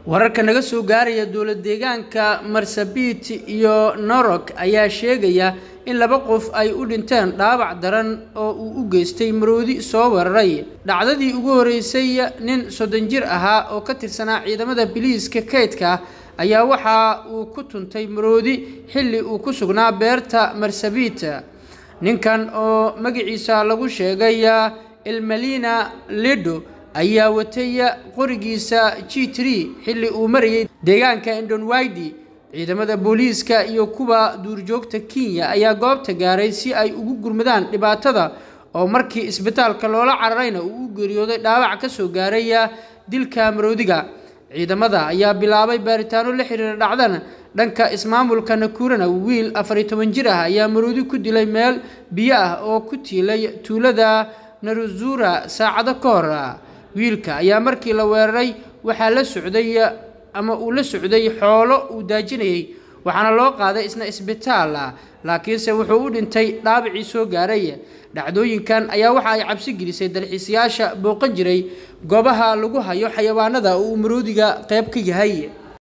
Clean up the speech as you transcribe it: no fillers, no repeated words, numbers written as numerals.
Wararka naga soo gaaraya dowlad deegaanka Marsabit iyo Narok ayaa sheegaya in 2 qof ay u dhinteen dhaawac daran oo uu u geystay maroodi soo weeraray. Dhacdadii ugu horeysay, nin 30 jir ahaa oo ka tirsanaa ciidamada biliiska kaydka ayaa waxa uu ku tuntay maroodi xilli uu ku sugnaa beerta Marsabit. Ninkan oo magaciisa lagu sheegay Elmalina Ledo ayaa watay qorigiisa G3 xilli uu marayay deegaanka Endonwaidi. Ciidamada booliiska iyo kuwa duurjoogta Kenya ayaa goobta gaaray si ay ugu gurmadaan dhibaatada, oo markii isbitaalka loola cararayna uu u geeriyooday dhaawac ka soo gaaray dilka maroodiga. Ciidamada ayaa bilaabay baaritaano la xiriira dhacdan. Dhanka ismaamulka Nakurana, wiil 14 jir ah ayaa maroodi ku dilay meel biyo ah oo ku tiilay tuulada Naruzura saacado ka hor. Wiilka ayaa markii la weeraray waxaa la socday ama uu la socday xoolo uu daajinayay, waxaana loo qaaday isna isbitaal, laakiinse wuxuu u dhintay dhaawacii soo gaaray. Dhacdooyinkan ayaa waxa ay cabsi gelisay dalxiisayaasha booqan jiray goobaha lagu hayo xayawaanada uu maroodiga qayb ka yahay.